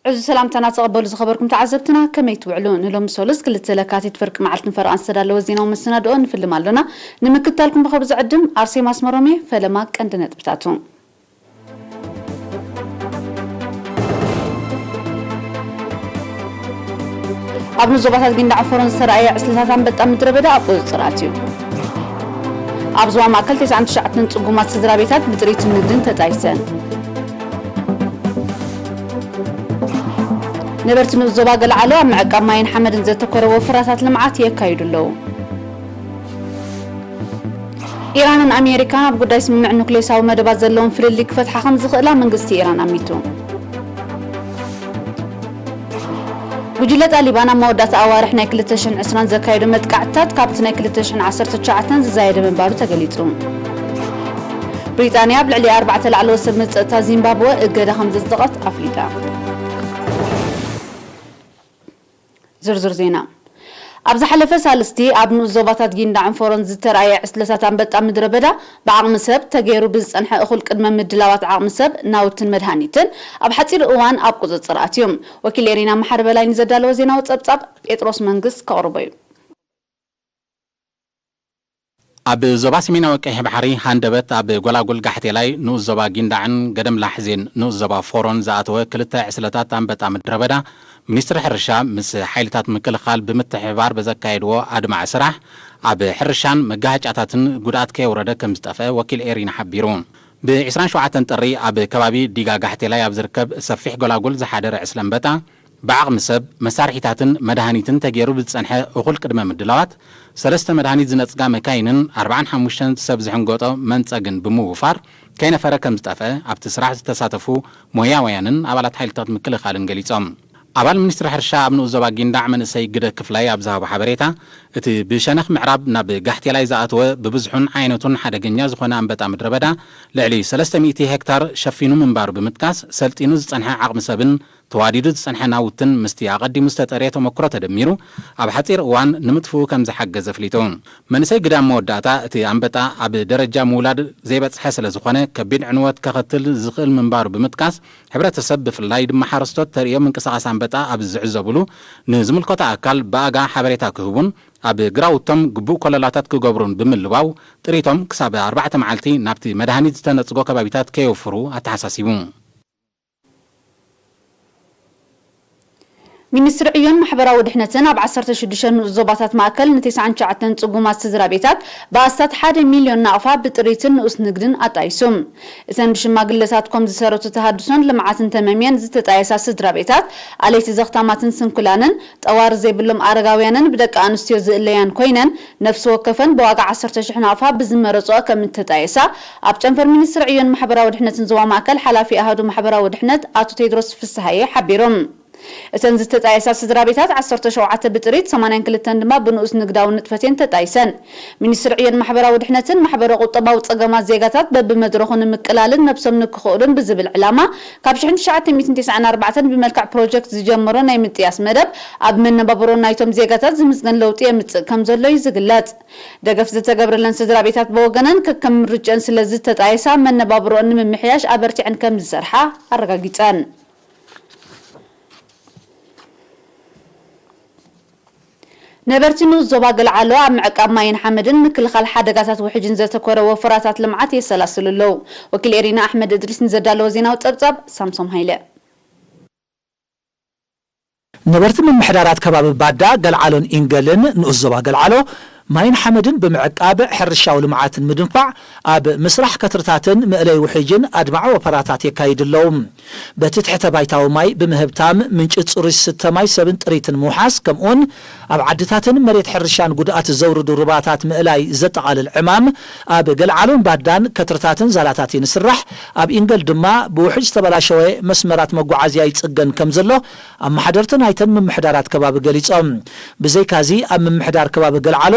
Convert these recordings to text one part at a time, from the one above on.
ዕዙዝ ሰላምታና ተቐበሉ ዝኸበርኩም ተዓዘብትና፣ ከመይ ትውዕሉ? ንሎሚ ሶሉስ ክልተ ለካቲት ፍርቂ መዓልትን ፈረቓን ዝተዳለወ ዜናዊ መሰናድኦ ንፍልም ኣሎና። ንምክትታልኩም ብኸብሪ ዝዕድም ኣርሴማ ኣስመሮም እየ። ፈለማ ቀንዲ ነጥብታቱ። ኣብ ንኡስ ዞባታት ጊንዳዕን ፎሮን ዝተረኣየ ዕስለታት ኣንበጣ ምድረ በዳ ኣብ ቁጽጽር ኣትዩ። ኣብ ዞባ ማእከል ተስዓን ትሽዓተን ጽጉማት ስድራ ቤታት ብጥሪትን ንግድን ተጣይሰን። ነበርቲ ንኡስ ዞባ ገልዓሎ ኣብ ምዕቃብ ማይን ሓመድን ዘተኮረ ወፈራታት ልምዓት የካይዱ ኣለዉ። ኢራንን ኣሜሪካን ኣብ ጉዳይ ስምምዕ ኑክሌሳዊ መደባት ዘለዎም ፍልልይ ክፈትሓ ከም ዝኽእላ መንግስቲ ኢራን ኣሚቱ። ጉጅለ ጣሊባን ኣብ መወዳእታ ኣዋርሕ ናይ ክልተ ሽሕን ዕስራን ዘካየዶ መጥቃዕትታት ካብቲ ናይ ክልተ ሽሕን ዓሰርተ ትሽዓተን ዝዛየደ ምንባሩ ተገሊጹ። ብሪጣንያ ኣብ ልዕሊ ኣርባዕተ ላዕለዎት ሰብ መዚ ጸጥታ ዚምባብወ እገዳ ከም ዘጽደቐት ኣፍሊጣ። ዝርዝር ዜና። ኣብ ዝሓለፈ ሳልስቲ ኣብ ንኡስ ዞባታት ጊንዳዕን ፎሮን ዝተራእየ ዕስለታት ኣንበጣ ምድረ በዳ ብዓቕሚ ሰብ ተገይሩ ብዝጸንሐ እኹል ቅድመ ምድላዋት ዓቕሚ ሰብ፣ ናውትን መድሃኒትን ኣብ ሓጺር እዋን ኣብ ቁጽጽር ኣትዩ። ወኪል ኤሪና መሓሪ በላይ ንዘዳለወ ዜናዊ ጸብጻብ ጴጥሮስ መንግስት ከቕርቦ እዩ። ኣብ ዞባ ሰሜናዊ ቀይሕ ባሕሪ ሃንደበት ኣብ ጎላጉል ጋሕቴላይ ንኡስ ዞባ ጊንዳዕን ገደም ላሕዜን ንኡስ ዞባ ፎሮን ዝኣተወ ክልተ ዕስለታት ኣንበጣ ምድረ በዳ፣ ሚኒስትሪ ሕርሻ ምስ ሓይልታት ምክልኻል ብምትሕብባር በዘካየድዎ ኣድማዒ ስራሕ፣ ኣብ ሕርሻን መጋሃጫታትን ጉድኣት ከየውረደ ከም ዝጠፍአ ወኪል ኤሪና ሓቢሩ። ብ ዕስራን ሸውዓተን ጥሪ ኣብ ከባቢ ዲጋ ጋሕቴላይ ኣብ ዝርከብ ሰፊሕ ጎላጉል ዝሓደረ ዕስለ ኣንበጣ፣ ብዓቕሚ ሰብ፣ መሳርሒታትን መድሃኒትን ተገይሩ ብዝጸንሐ እኹል ቅድመ ምድላዋት፣ ሰለስተ መድሃኒት ዝነጽጋ መካይንን ኣርባዓን ሓሙሽተን ሰብ ዝሕንገጦ መንጸግን ብምውፋር፣ ከይነፈረ ከም ዝጠፍአ ኣብቲ ስራሕ ዝተሳተፉ ሞያውያንን ኣባላት ሓይልታት ምክልኻልን ገሊጾም። ኣባል ሚኒስትሪ ሕርሻ ኣብ ንኡስ ዞባ ጊንዳዕ መንእሰይ ግደ ክፍላይ ኣብ ዝሃቦ ሓበሬታ፣ እቲ ብሸነኽ ምዕራብ ናብ ጋሕቴላይ ዝኣተወ ብብዝሑን ዓይነቱን ሓደገኛ ዝኾነ ኣንበጣ ምድረ በዳ ልዕሊ ሰለስተ ሚእቲ ሄክታር ሸፊኑ ምንባሩ ብምጥቃስ፣ ሰልጢኑ ዝጸንሐ ዓቕሚ ሰብን ተዋዲዱ ዝጸንሐ ናውትን ምስቲ ኣቐዲሙ ዝተጠርየ ተመክሮ ተደሚሩ፣ ኣብ ሓጺር እዋን ንምጥፍኡ ከም ዝሓገዘ ኣፍሊጡ። መንእሰይ ግደ ኣብ መወዳእታ፣ እቲ ኣንበጣ ኣብ ደረጃ ምውላድ ዘይበጽሐ ስለ ዝኾነ፣ ከቢድ ዕንወት ከኸትል ዝኽእል ምንባሩ ብምጥቃስ፣ ሕብረተሰብ ብፍላይ ድማ ሓረስቶት ተርእዮ ምንቅስቓስ ኣንበጣ ኣብ ዝዕዘብሉ፣ ንዝምልከቶ ኣካል ብኣጋ ሓበሬታ ክህቡን ኣብ ግራውቶም ግቡእ ኮለላታት ክገብሩን ብምልባው፣ ጥሪቶም ክሳብ ኣርባዕተ መዓልቲ ናብቲ መድሃኒት ዝተነጽጎ ከባቢታት ከየውፍሩ ኣተሓሳሲቡ። ሚኒስትሪ ዕዮን ማሕበራዊ ድሕነትን ኣብ ዓሰርተ ሽዱሽተ ንኡስ ዞባታት ማእከል ንተስዓን ትሽዓተን ጽጉማት ስድራ ቤታት ብኣስታት ሓደ ሚልዮን ናቕፋ ብጥሪትን ንኡስ ንግድን ኣጣይሱ። እተን ብሽማግለታትኮም ዝሰረቱ ተሃድሶን ልምዓትን ተመምየን ዝተጣየሳ ስድራ ቤታት፣ ኣለይቲ ዘኽታማትን ስንኩላንን፣ ጠዋሪ ዘይብሎም ኣረጋውያንን ብደቂ ኣንስትዮ ዝእለያን ኮይነን፣ ነፍሲ ወከፈን ብዋጋ ዓሰርተ ሽሕ ናቕፋ ብዝመረጽኦ ከም እተጣየሳ፣ ኣብ ጨንፈር ሚኒስትሪ ዕዮን ማሕበራዊ ድሕነትን ዞባ ማእከል ሓላፊ ኣሃዱ ማሕበራዊ ድሕነት ኣቶ ቴድሮስ ፍስሃየ ሓቢሮም። እተን ዝተጣየሳ ስድራ ቤታት ዓሰርተ ሸውዓተ ብጥሪት፣ ሰማንያን ክልተን ድማ ብንኡስ ንግዳዊ ንጥፈት እየን ተጣይሰን። ሚኒስትሪ ዕዮን ማሕበራዊ ድሕነትን ማሕበረ ቁጠባዊ ጸገማት ዜጋታት በብመድረኹ ንምቅላልን ነብሶም ንክኽእሉን ብዝብል ዕላማ፣ ካብ ሽሕን ትሽዓተ ሚእትን ተስዓን ኣርባዕተን ብመልክዕ ፕሮጀክት ዝጀመሮ ናይ ምጥያስ መደብ፣ ኣብ መነባብሮ ናይቶም ዜጋታት ዝምዝገን ለውጢ የምጽእ ከም ዘሎ እዩ ዝግለጽ። ደገፍ ዝተገብረለን ስድራ ቤታት ብወገነን፣ ከከም ምርጭአን ስለ ዝተጣየሳ፣ መነባብሮኦን ንምምሕያሽ ኣበርቲዐን ከም ዝሰርሓ ኣረጋጊጸን። ነበርቲ ንኡስ ዞባ ገልዓሎ ኣብ ምዕቃብ ማይን ሓመድን ምክልኻል ሓደጋታት ውሕጅን ዘተኮረ ወፈራታት ልምዓት የሰላስሉ ኣለዉ። ወኪል ኤሪና ኣሕመድ እድሪስ ንዘዳለዎ ዜናዊ ጸብጻብ ሳምሶም ሃይለ። ነበርቲ ምምሕዳራት ከባቢ ባዳ፣ ገልዓሎን ኢንገልን ንኡስ ዞባ ገልዓሎ ማይን ሓመድን ብምዕቃብ ሕርሻዊ ልምዓትን ምድንፋዕ ኣብ ምስራሕ ከትርታትን መእለይ ውሕጅን ኣድማዒ ወፈራታት የካይዱ ኣለዉ። በቲ ትሕተ ባይታዊ ማይ ብምህብታም ምንጪ ጽሩይ ዝስተ ማይ ሰብን ጥሪትን ምውሓስ፣ ከምኡውን ኣብ ዓድታትን መሬት ሕርሻን ጉድኣት ዘውርዱ ሩባታት ምእላይ ዘጠቓልል ዕማም፣ ኣብ ገልዓሎን ባዳን ከትርታትን ዛላታትን ይስራሕ። ኣብ ኢንገል ድማ ብውሕጅ ዝተበላሸወ መስመራት መጓዓዝያ ይጽገን ከም ዘሎ ኣመሓደርቲ ናይተን ምምሕዳራት ከባቢ ገሊጾም። ብዘይካዚ፣ ኣብ ምምሕዳር ከባቢ ገልዓሎ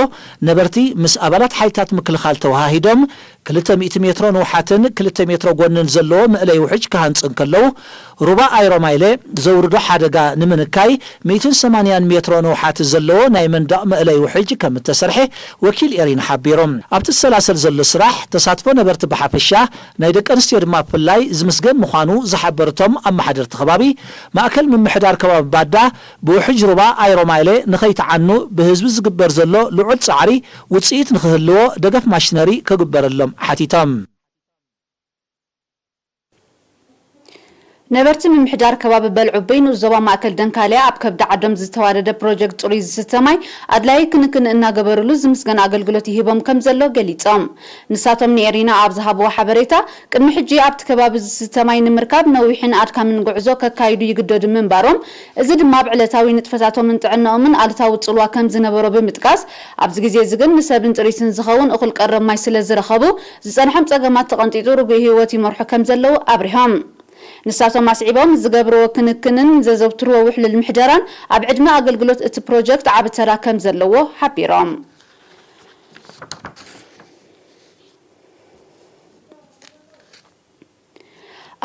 ነበርቲ ምስ ኣባላት ሓይልታት ምክልኻል ተወሃሂዶም ክልተ ሚእቲ ሜትሮ ንውሓትን ክልተ ሜትሮ ጎንን ዘለዎ መእለይ ውሕጅ ክሃንጹ እንከለዉ፣ ሩባ ኣይሮማይለ ዘውርዶ ሓደጋ ንምንካይ ሚእትን ሰማንያን ሜትሮ ንውሓት ዘለዎ ናይ መንደቕ መእለይ ውሕጅ ከም እተሰርሐ ወኪል ኤሪና ሓቢሩ። ኣብቲ ዝሰላሰል ዘሎ ስራሕ ተሳትፎ ነበርቲ ብሓፈሻ ናይ ደቂ ኣንስትዮ ድማ ብፍላይ ዝምስገን ምዃኑ ዝሓበሩ እቶም ኣመሓደርቲ ከባቢ፣ ማእከል ምምሕዳር ከባቢ ባዳ ብውሕጅ ሩባ ኣይሮማይለ ንኸይተዓኑ ብህዝቢ ዝግበር ዘሎ ልዑል ጻዕሪ ውጽኢት ንኽህልዎ ደገፍ ማሽነሪ ክግበረሎም ሓቲቶም። ነበርቲ ምምሕዳር ከባቢ በልዑበይ ንኡስ ዞባ ማእከል ደንካልያ ኣብ ከብዲ ዓዶም ዝተዋደደ ፕሮጀክት ጽሩይ ዝስተ ማይ ኣድላዪ ክንክን እናገበሩሉ ዝምስገን ኣገልግሎት ይህቦም ከም ዘሎ ገሊጾም። ንሳቶም ንኤሪና ኣብ ዝሃብዎ ሓበሬታ፣ ቅድሚ ሕጂ ኣብቲ ከባቢ ዝስተ ማይ ንምርካብ ነዊሕን ኣድካምን ጉዕዞ ከካይዱ ይግደዱ ምንባሮም፣ እዚ ድማ ኣብ ዕለታዊ ንጥፈታቶምን ጥዕናኦምን ኣሉታዊ ጽልዋ ከም ዝነበሮ ብምጥቃስ፣ ኣብዚ ግዜ እዚ ግን ንሰብን ጥሪትን ዝኸውን እኹል ቀረብ ማይ ስለ ዝረኸቡ፣ ዝጸንሖም ጸገማት ተቐንጢጡ ርጉእ ህይወት ይመርሑ ከም ዘለዉ ኣብሪሆም። ንሳቶም ኣስዒቦም፣ ዝገብርዎ ክንክንን ዘዘውትርዎ ውሕሉል ምሕደራን ኣብ ዕድመ ኣገልግሎት እቲ ፕሮጀክት ዓቢ ተራ ከም ዘለዎ ሓቢሮም።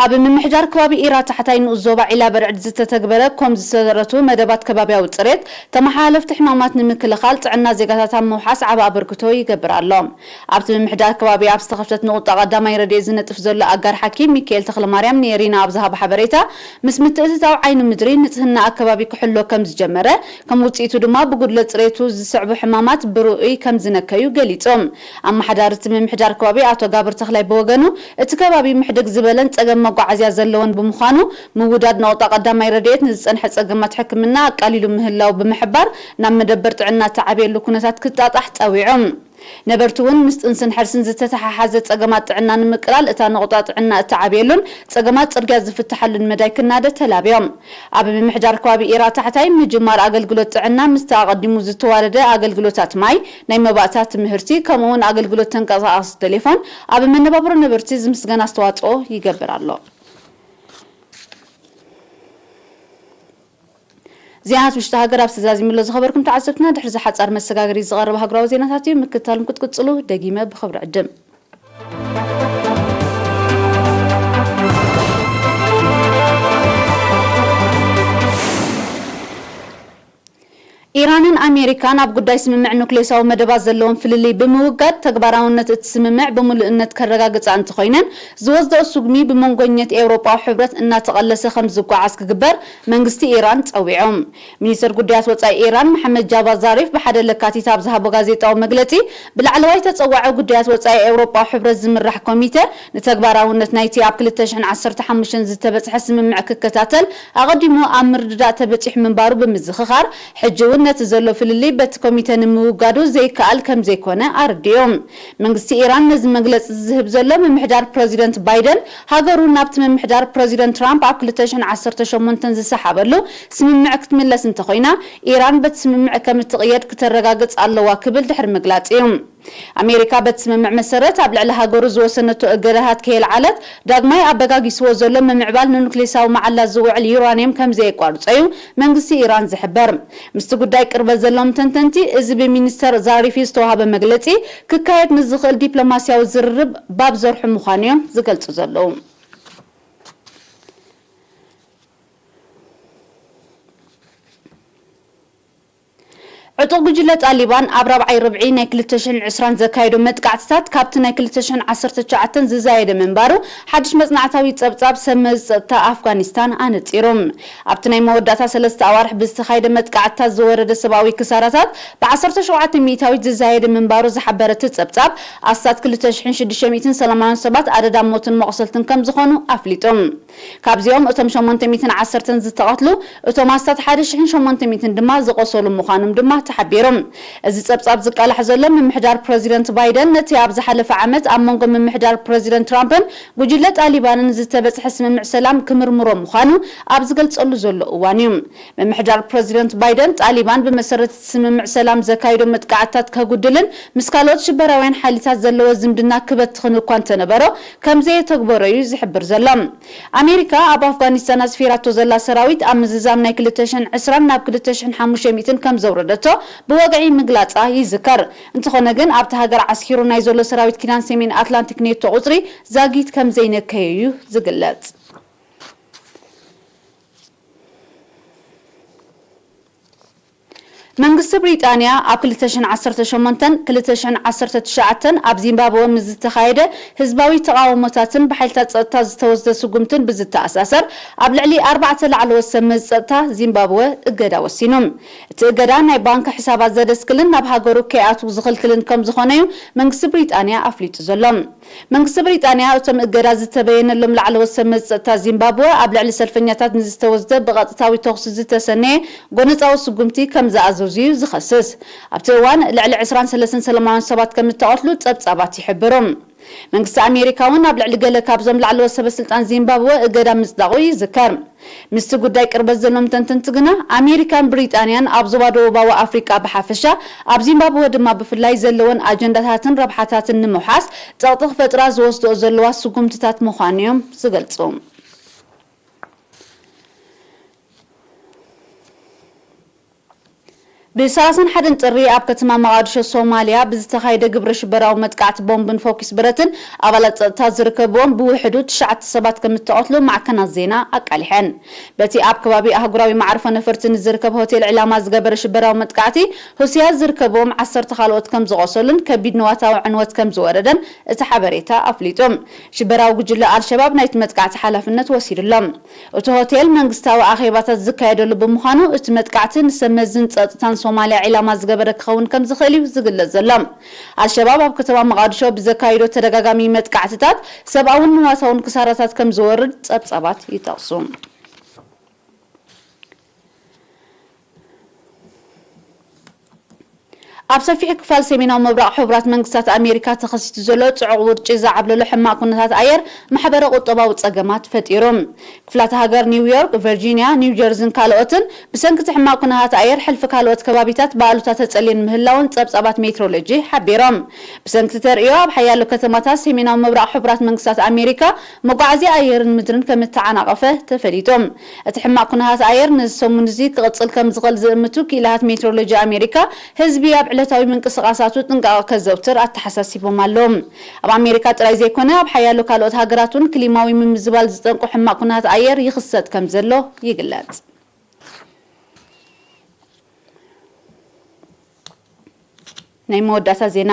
ኣብ ምምሕዳር ከባቢ ኢራ ታሕታይ ንኡስ ዞባ ዒላ በርዕድ ዝተተግበረ ኮም ዝሰረቱ መደባት ከባብያዊ ጽሬት፣ ተመሓላለፍቲ ሕማማት ንምክልኻል፣ ጥዕና ዜጋታት ኣብ ምውሓስ ዓቢ ኣበርክቶ ይገብር ኣሎ። ኣብቲ ምምሕዳር ከባቢ ኣብ ዝተኸፍተት ንቑጣ ቀዳማይ ረድኤት ዝነጥፍ ዘሎ ኣጋር ሓኪም ሚካኤል ተኽለማርያም ንኤሪና ኣብ ዝሃቦ ሓበሬታ፣ ምስ ምትእትታው ዓይኒ ምድሪ ንጽህና ኣከባቢ ክሕሎ ከም ዝጀመረ፣ ከም ውጽኢቱ ድማ ብጉድለት ጽሬቱ ዝስዕቡ ሕማማት ብርኡይ ከም ዝነከዩ ገሊጹ። ኣመሓዳሪ እቲ ምምሕዳር ከባቢ ኣቶ ጋብር ተኽላይ ብወገኑ፣ እቲ ከባቢ ምሕድግ ዝበለን ጸገም መጓዓዝያ ዘለዎን ብምዃኑ፣ ምውዳድ ነቑጣ ቀዳማይ ረድኤት ንዝጸንሐ ጸገማት ሕክምና ኣቃሊሉ ምህላው ብምሕባር፣ ናብ መደበር ጥዕና እተዓብየሉ ኩነታት ክጣጣሕ ጸዊዑ። ነበርቲ እውን ምስ ጥንስን ሕርስን ዝተተሓሓዘ ጸገማት ጥዕና ንምቅላል እታ ነቑጣ ጥዕና እተዓብየሉን ጸገማት ጽርግያ ዝፍትሓሉን መዳይ ክናደ ተላብዮም። ኣብ ምምሕዳር ከባቢ ኢራ ታሕታይ ምጅማር ኣገልግሎት ጥዕና ምስቲ ኣቐዲሙ ዝተዋደደ ኣገልግሎታት ማይ፣ ናይ መባእታ ትምህርቲ፣ ከምኡውን ኣገልግሎት ተንቀሳቓሲ ቴሌፎን ኣብ መነባብሮ ነበርቲ ዝምስገን ኣስተዋጽኦ ይገብር ኣሎ። ዜናታት ውሽጢ ሃገር ኣብ ዝተዛዚሙ ኣሎ። ዝኸበርኩም ተዓዘብትና፣ ድሕሪ እዚ ሓጻር መሰጋገሪ ዝቐርብ ሃገራዊ ዜናታት እዩ። ምክትታልም ክትቅጽሉ ደጊመ ብኽብሪ ዕድም። ኢራንን ኣሜሪካን ኣብ ጉዳይ ስምምዕ ኑክሌሳዊ መደባት ዘለዎም ፍልልይ ብምውጋድ፣ ተግባራውነት እቲ ስምምዕ ብምሉእነት ከረጋግጻ እንተኾይነን፣ ዝወስደኦ ስጉሚ ብመንጎኘት ኤውሮጳዊ ሕብረት እናተቐለሰ ከም ዝጓዓዝ ክግበር መንግስቲ ኢራን ጸዊዖም። ሚኒስተር ጉዳያት ወጻኢ ኢራን መሐመድ ጃቫድ ዛሪፍ ብሓደ ለካቲት ኣብ ዝሃቦ ጋዜጣዊ መግለጺ፣ ብላዕለዋይ ተጸዋዒ ጉዳያት ወጻኢ ኤውሮጳዊ ሕብረት ዝምራሕ ኮሚተ ንተግባራውነት ናይቲ ኣብ ክልተ ሽሕን ዓሰርተ ሓሙሽተን ዝተበጽሐ ስምምዕ ክከታተል ኣቐዲሙ ኣብ ምርድዳእ ተበጺሑ ምንባሩ ብምዝኽኻር፣ ሕጂ እውን ነቲ ዘሎ ፍልልይ በቲ ኮሚተ ንምውጋዱ ዘይከኣል ከም ዘይኮነ ኣረዲኡ። መንግስቲ ኢራን ነዚ መግለጺ ዝህብ ዘሎ ምምሕዳር ፕረዚደንት ባይደን ሃገሩ ናብቲ ምምሕዳር ፕረዚደንት ትራምፕ ኣብ ክልተ ሽሕን ዓሰርተ ሸሞንተን ዝሰሓበሉ ስምምዕ ክትምለስ እንተኾይና፣ ኢራን በቲ ስምምዕ ከም እትቕየድ ክተረጋግጽ ኣለዋ ክብል ድሕሪ ምግላጽ እዩ። ኣሜሪካ በቲ ስምምዕ መሰረት ኣብ ልዕሊ ሃገሩ ዝወሰነቶ እገዳታት ከየልዓለት፣ ዳግማይ ኣበጋጊስዎ ዘሎ ምምዕባል ንኑክሌሳዊ መዓላ ዝውዕል ዩራንየም ከም ዘየቋርጾ እዩ መንግስቲ ኢራን ዝሕበር። ምስቲ ጉዳይ ቅርበት ዘለዎም ተንተንቲ፣ እዚ ብሚኒስተር ዛሪፊ ዝተዋህበ መግለጺ ክካየድ ንዝኽእል ዲፕሎማስያዊ ዝርርብ ባብ ዘርሑ ምዃኑ እዮም ዝገልጹ ዘለዉ። ዕጡቕ ጉጅለ ጣሊባን ኣብ ራብዓይ ርብዒ ናይ ክልተ ሽሕን ዕስራን ዘካየዶ መጥቃዕትታት ካብቲ ናይ ክልተ ሽሕን ዓሰርተ ትሽዓተን ዝዛየደ ምንባሩ ሓድሽ መጽናዕታዊ ጸብጻብ ሰብ መዚ ጸጥታ ኣፍጋኒስታን ኣነጺሩ። ኣብቲ ናይ መወዳእታ ሰለስተ ኣዋርሕ ብዝተኻየደ መጥቃዕትታት ዝወረደ ሰብኣዊ ክሳራታት ብዓሰርተ ሸውዓተ ሚእታዊት ዝዛየደ ምንባሩ ዝሓበረ እቲ ጸብጻብ፣ ኣስታት ክልተ ሽሕን ሽዱሽተ ሚእትን ሰላማውያን ሰባት ኣደዳ ሞትን መቑሰልትን ከም ዝኾኑ ኣፍሊጡ። ካብዚኦም እቶም ሸሞንተ ሚእትን ዓሰርተን ዝተቐትሉ፣ እቶም ኣስታት ሓደ ሽሕን ሸሞንተ ሚእትን ድማ ዝቖሰሉ ምዃኖም ድማ ተሓቢሩ። እዚ ጸብጻብ ዝቃላሕ ዘሎ ምምሕዳር ፕረዚደንት ባይደን ነቲ ኣብ ዝሓለፈ ዓመት ኣብ መንጎ ምምሕዳር ፕረዚደንት ትራምፕን ጉጅለ ጣሊባንን ዝተበጽሐ ስምምዕ ሰላም ክምርምሮ ምዃኑ ኣብ ዝገልጸሉ ዘሎ እዋን እዩ። ምምሕዳር ፕረዚደንት ባይደን፣ ጣሊባን ብመሰረት እቲ ስምምዕ ሰላም ዘካይዶ መጥቃዕትታት ከጉድልን ምስ ካልኦት ሽበራውያን ሓይልታት ዘለዎ ዝምድና ክበትኽን እኳ እንተነበሮ፣ ከም ዘየተግበሮ እዩ ዝሕብር ዘሎ። ኣሜሪካ ኣብ ኣፍጋኒስታን ኣስፊራቶ ዘላ ሰራዊት ኣብ ምዝዛም ናይ ክልተ ሽሕን ዕስራን ናብ ክልተ ሽሕን ሓሙሽተ ሚእትን ከም ዘውረደቶ ብወግዒ ምግላጻ ይዝከር። እንተኾነ ግን ኣብቲ ሃገር ዓስኪሩ ናይ ዘሎ ሰራዊት ኪዳን ሰሜን ኣትላንቲክ ኔቶ ቁጽሪ ዛጊት ከም ዘይነከየ እዩ ዝግለጽ። መንግስቲ ብሪጣንያ ኣብ ክልተ ሽሕን ዓሰርተ ሸሞንተን ክልተ ሽሕን ዓሰርተ ትሽዓተን ኣብ ዚምባብወ ምስ ዝተኻየደ ህዝባዊ ተቓውሞታትን ብሓይልታት ጸጥታ ዝተወስደ ስጉምትን ብዝተኣሳሰር ኣብ ልዕሊ ኣርባዕተ ላዕለዎት ሰብ መዚ ጸጥታ ዚምባብወ እገዳ ወሲኑ። እቲ እገዳ ናይ ባንክ ሕሳባት ዘደስክልን ናብ ሃገሩ ከይኣትዉ ዝኽልክልን ከም ዝኾነ እዩ መንግስቲ ብሪጣንያ ኣፍሊጡ ዘሎ። መንግስቲ ብሪጣንያ እቶም እገዳ ዝተበየነሎም ላዕለዎት ሰብ መዚ ጸጥታ ዚምባብወ ኣብ ልዕሊ ሰልፈኛታት ንዝተወስደ ብቐጥታዊ ተኹሲ ዝተሰነየ ጎነጻዊ ስጉምቲ ከም ዝኣዘዙ እዩ ዝኸስስ። ኣብቲ እዋን ልዕሊ ዕስራን ሰለስተን ሰላማውያን ሰባት ከም እተቐትሉ ጸብጻባት ይሕብሩ። መንግስቲ ኣሜሪካ እውን ኣብ ልዕሊ ገለ ካብዞም ላዕለዎት ሰበ ስልጣን ዚምባብወ እገዳ ምጽዳቑ ይዝከር። ምስቲ ጉዳይ ቅርበት ዘለዎም ተንተንቲ ግና፣ ኣሜሪካን ብሪጣንያን ኣብ ዞባ ደቡባዊ ኣፍሪቃ ብሓፈሻ፣ ኣብ ዚምባብወ ድማ ብፍላይ ዘለወን ኣጀንዳታትን ረብሓታትን ንምውሓስ ጸቕጢ ክፈጥራ ዝወስድኦ ዘለዋ ስጉምትታት ምዃኑ እዮም ዝገልጹ። ብሰላሳን ሓደን ጥሪ ኣብ ከተማ መቓድሾ ሶማልያ ብዝተኻየደ ግብረ ሽበራዊ መጥቃዕቲ ቦምብን ፎኪስ ብረትን ኣባላት ጸጥታ ዝርከብዎም ብውሕዱ ትሽዓተ ሰባት ከም እተቐትሉ ማዕከናት ዜና ኣቃሊሐን። በቲ ኣብ ከባቢ ኣህጉራዊ መዓርፎ ነፈርቲ ንዝርከብ ሆቴል ዕላማ ዝገበረ ሽበራዊ መጥቃዕቲ፣ ሁሲያት ዝርከብዎም ዓሰርተ ካልኦት ከም ዝቖሰሉን ከቢድ ንዋታዊ ዕንወት ከም ዝወረደን እቲ ሓበሬታ ኣፍሊጡ። ሽበራዊ ጉጅለ ኣልሸባብ ናይቲ መጥቃዕቲ ሓላፍነት ወሲዱ ኣሎ። እቲ ሆቴል መንግስታዊ ኣኼባታት ዝካየደሉ ብምዃኑ፣ እቲ መጥቃዕቲ ንሰብ መዝን ጸጥታን ሶማልያ ዒላማ ዝገበረ ክኸውን ከም ዝኽእል እዩ ዝግለጽ ዘሎ። ኣልሸባብ ኣብ ከተማ መቓድሾ ብዘካይዶ ተደጋጋሚ መጥቃዕትታት ሰብኣውን ንዋታውን ክሳራታት ከም ዝወርድ ጸብጻባት ይጠቕሱ። ኣብ ሰፊሕ ክፋል ሰሜናዊ ምብራቕ ሕቡራት መንግስታት ኣሜሪካ ተኸሲቱ ዘሎ ጽዑቕ ውርጪ ዝዓብለሎ ሕማቕ ኩነታት ኣየር ማሕበረ ቁጠባዊ ጸገማት ፈጢሩ። ክፍላተ ሃገር ኒውዮርክ፣ ቨርጂንያ፣ ኒው ጀርዝን ካልኦትን ብሰንኪ እቲ ሕማቕ ኩነታት ኣየር ሕልፊ ካልኦት ከባቢታት ብኣሉታ ተጸልየን ምህላወን ጸብጻባት ሜትሮሎጂ ሓቢሮም። ብሰንኪ እቲ ተርእዮ ኣብ ሓያሎ ከተማታት ሰሜናዊ ምብራቕ ሕቡራት መንግስታት ኣሜሪካ መጓዓዝያ ኣየርን ምድርን ከም እተዓናቐፈ ተፈሊጡ። እቲ ሕማቕ ኩነታት ኣየር ነዚ ሰሙን እዚ ክቕጽል ከም ዝኽእል ዝእምቱ ክኢላታት ሜትሮሎጂ ኣሜሪካ፣ ህዝቢ ኣብ ዕለታዊ ምንቅስቓሳቱ ጥንቃቐ ከዘውትር ኣተሓሳሲቦም ኣለዉ። ኣብ ኣሜሪካ ጥራይ ዘይኮነ፣ ኣብ ሓያሎ ካልኦት ሃገራት እውን ክሊማዊ ምምዝባል ዝጠንቁ ሕማቕ ኩነታት ኣየር ይኽሰት ከም ዘሎ ይግለጽ። ናይ መወዳእታ ዜና።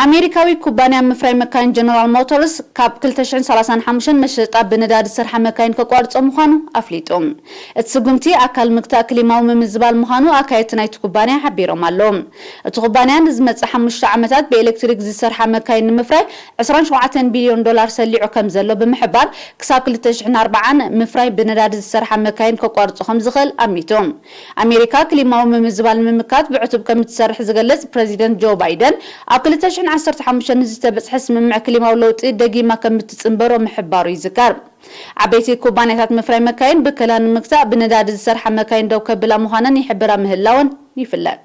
ኣሜሪካዊ ኩባንያ ምፍራይ መካይን ጀነራል ሞተርስ ካብ ክልተ ሽሕን ሰላሳን ሓሙሽተን መሸጣ ብነዳዲ ዝሰርሓ መካይን ከቋርጾ ምዃኑ ኣፍሊጡ። እቲ ስጉምቲ ኣካል ምግታእ ክሊማዊ ምምዝባል ምዃኑ ኣካየድቲ ናይቲ ኩባንያ ሓቢሮም ኣለዉ። እቲ ኩባንያ ንዝመጽእ ሓሙሽተ ዓመታት ብኤሌክትሪክ ዝሰርሓ መካይን ንምፍራይ ዕስራን ሸውዓተን ቢልዮን ዶላር ሰሊዑ ከም ዘሎ ብምሕባር፣ ክሳብ ክልተ ሽሕን ኣርባዓን ምፍራይ ብነዳዲ ዝሰርሓ መካይን ከቋርጾ ከም ዝኽእል ኣሚቱ። ኣሜሪካ ክሊማዊ ምምዝባል ንምምካት ብዕቱብ ከም እትሰርሕ ዝገልጽ ፕረዚደንት ጆ ባይደን፣ ኣብ ክልተ ሽሕን ዓሰርተ ሓሙሽተን ንዝተበጽሐ ስምምዕ ክሊማዊ ለውጢ ደጊማ ከም እትጽንበሮ ምሕባሩ ይዝከር። ዓበይቲ ኩባንያታት ምፍራይ መካይን ብከላ ንምግታእ ብነዳዲ ዝሰርሓ መካይን ደው ከብላ ምዃነን ይሕብራ ምህላወን ይፍለጥ።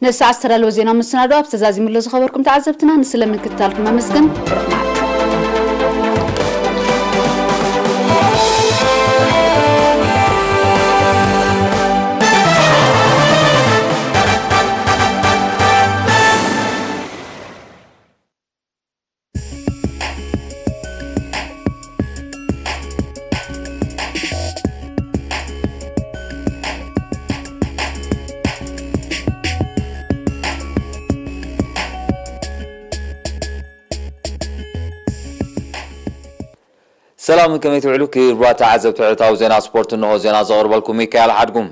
ነዚ ሰዓት ዝተዳለወ ዜና መሰናዶ ኣብ ተዛዚሙሎ ዝኸበርኩም ተዓዘብትና ንስለ ምክትታልኩም ኣመስግን። ብሩኽ መዓልቲ። ሰላም፣ ከመይ ትውዕሉ ክቡራት ተዓዘብቲ ዕለታዊ ዜና ስፖርት? እንሆ ዜና ዘቕርበልኩም ሚካኤል ሓድጉም።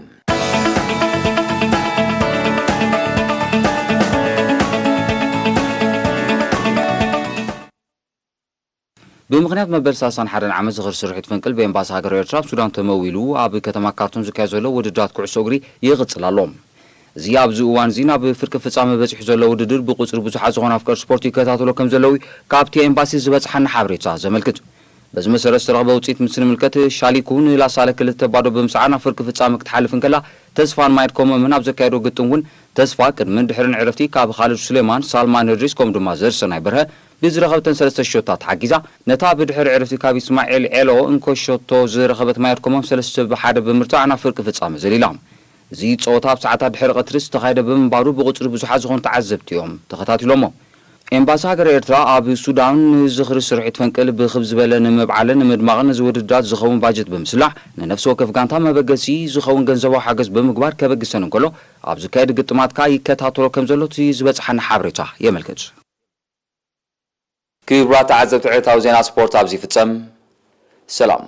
ብምኽንያት መበል ሰላሳን ሓደን ዓመት ዝኽሪ ስርሒት ፈንቅል ብኤምባሲ ሃገረ ኤርትራ ኣብ ሱዳን ተመዊሉ ኣብ ከተማ ካርቱም ዝካየድ ዘሎ ውድድራት ኩዕሶ እግሪ ይቕጽል ኣሎ። እዚ ኣብዚ እዋን እዚ ናብ ፍርቂ ፍጻመ በጺሑ ዘሎ ውድድር ብቁጽሪ ብዙሓት ዝኾኑ ኣፍቀርቲ ስፖርት ይከታተሎ ከም ዘለዉ ካብቲ ኤምባሲ ዝበጽሓና ሓበሬታ ዘመልክት። በዚ መሰረት ዝተረኽበ ውጽኢት ምስ ንምልከት፣ ሻሊኩ ንላሳለ ክልተ ባዶ ብምስዓር ናብ ፍርቂ ፍጻመ ክትሓልፍ እንከላ፣ ተስፋን ማየት ኮመምን ኣብ ዘካየዶ ግጥም እውን ተስፋ ቅድምን ድሕርን ዕረፍቲ ካብ ኻልድ ሱሌማን፣ ሳልማን እድሪስ ከምኡ ድማ ዘርሰናይ በርሀ ብዝረኸበተን ሰለስተ ሸቶታት ሓጊዛ፣ ነታ ብድሕሪ ዕረፍቲ ካብ ኢስማኤል ዔሎ እንኮ ሸቶ ዝረኸበት ማያት ኮሞም ሰለስተ ብ ሓደ ብምርታዕ ናብ ፍርቂ ፍጻመ ዘሊላ። እዚ ጸወታ ኣብ ሰዓታት ድሕሪ ቀትሪ ዝተኻየደ ብምንባሩ ብቑጽሪ ብዙሓት ዝኾኑ ተዓዘብቲ እዮም ተኸታቲሎሞ። ኤምባሲ ሃገረ ኤርትራ ኣብ ሱዳን ንዝኽሪ ስርሒት ፈንቅል ብኽብ ዝበለ ንምብዓልን ንምድማቕን እዚ ውድድራት ዝኸውን ባጀት ብምስላዕ ንነፍሲ ወከፍ ጋንታ መበገሲ ዝኸውን ገንዘባዊ ሓገዝ ብምግባር ከበግሰን እንከሎ ኣብ ዝካየድ ግጥማት ከኣ ይከታተሎ ከም ዘሎ እቲ ዝበጽሓና ሓበሬታ የመልክት። ክቡራት ተዓዘብቲ ዕለታዊ ዜና ስፖርት ኣብዚ ይፍጸም። ሰላም።